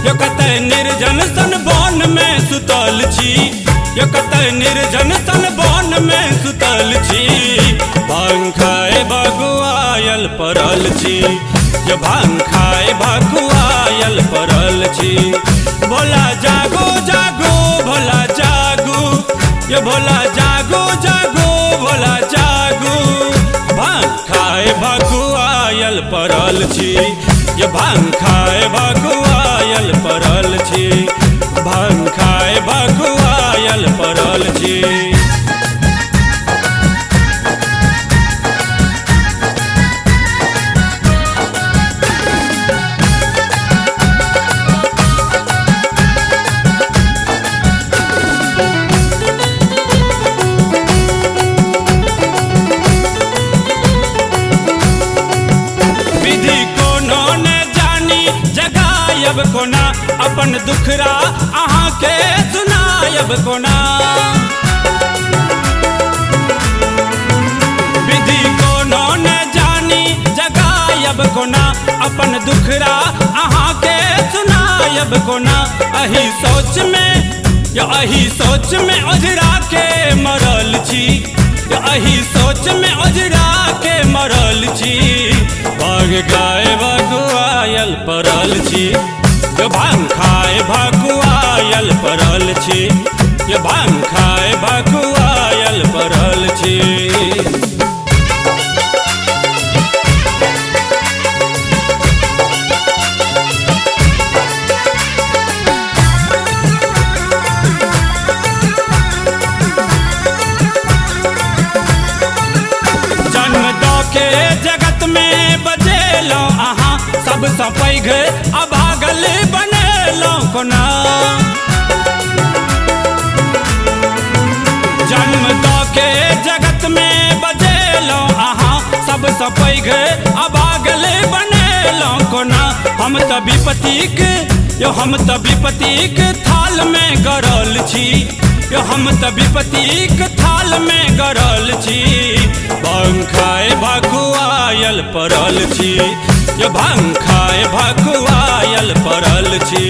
यो कतय निर्जन sun one में सुतल छी, यो कतय निर्जन सन वन में सुतल छी। भांग खाए भकुआयल पड़ल छी, यो भांग खाए भकुआयल पड़ल छी। भोला जागो जागो भोला जागो, यो भोला जागो जागो भोला जागो। भांग खाए भकुआयल पड़ल छी, यो भांग खाए भकुआयल पड़ल छी। भांग खाए भकुआयल पड़ल छी। विधि कोनो न जानी जगायब कोना, अपन दुखरा अहाँ के सुनायब कोना। विधि कोनो न जानी जगायब कोना, अपन दुखरा अहाँ के सुनायब कोना। अही सोच में या अही सोच में ओझरा के मरल छी, या अही सोच में ओझरा के मरल छी। भांग खाए भकुआयल पड़ल छी, यो भांग खाए भकुआयल पड़ल छी। यो भांग खाए भकुआयल पड़ल छी। जन्म दऽ के जगत में बजेलहुँ अहाँ, सबसँ पैघ अभागल बनेलहुँ कोना। जन्म दऽ के जगत में बजेलहुँ अहाँ, सबसँ पैघ अभागल बनेलहुँ कोना। हम तऽ विपत्तिक यो हम तऽ विपत्तिक थाल में गरल छी, यो हम तऽ विपत्तिक थाल में गरल छी। भांग खाए भकुआयल पड़ल छी, यो भांग खाए भकुआयल पड़ल छी।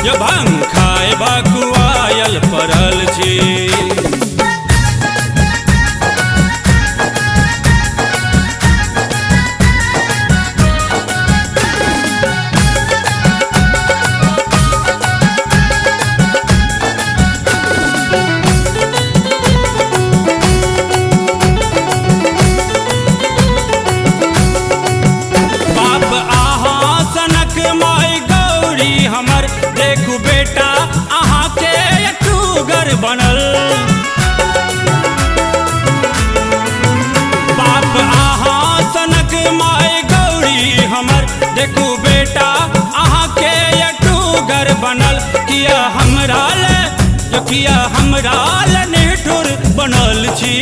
यो भांग खाए भकुआयल पड़ल छी। बाप अहाँ सनक माय गौरी हमर, देखू बेटा अहाँ के टूगर बनल। बाप अहाँ सनक माय गौरी हमर, देखू बेटा अहाँ के टूगर बनल। किया हमरा ले यो किया हमरा ले निठुर बनल छी,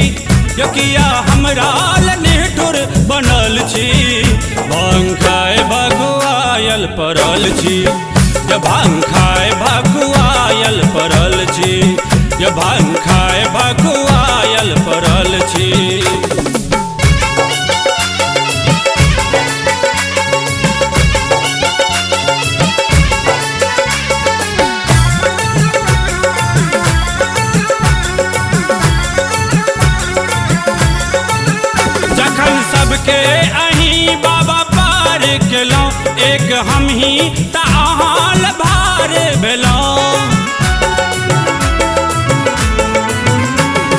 यो किया हमरा ले निठुर बनल छी। भांग खाए भकुआयल पड़ल छी, यो भांग खाए भकुआयल पड़ल छी। यो भांग खाए भकुआयल पड़ल छी। जखन सबके अहीं बाबा पार केलहुँ, एक हमही तऽ अहाँ लए भार भेलहुँ।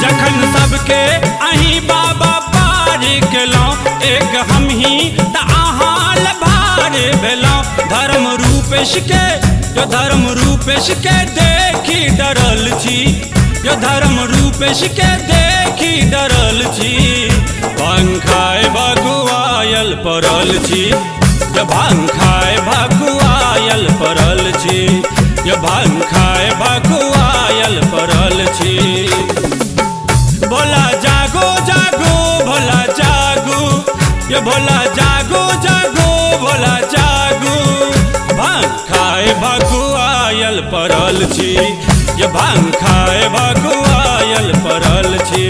जखन सबके अहीं बाबा पार केलहुँ, एक हमही तऽ अहाँ लए भार भेलहुँ। धर्म रूपेश के यो धर्म रूपेश के देखी डरल छी, यो धर्म रूपेश के देखी डरल छी। भांग खाए भकुआयल पड़ल छी, यो भांग खाए भकुआयल पड़ल छी। यो भांग खाए भकुआयल पड़ल छी। भोला जागो जागो भोला जागो, यो भोला जागो जागो भोला जागो। भांग खाए भकुआयल पड़ल छी, यो भांग खाए भकुआयल पड़ल छी।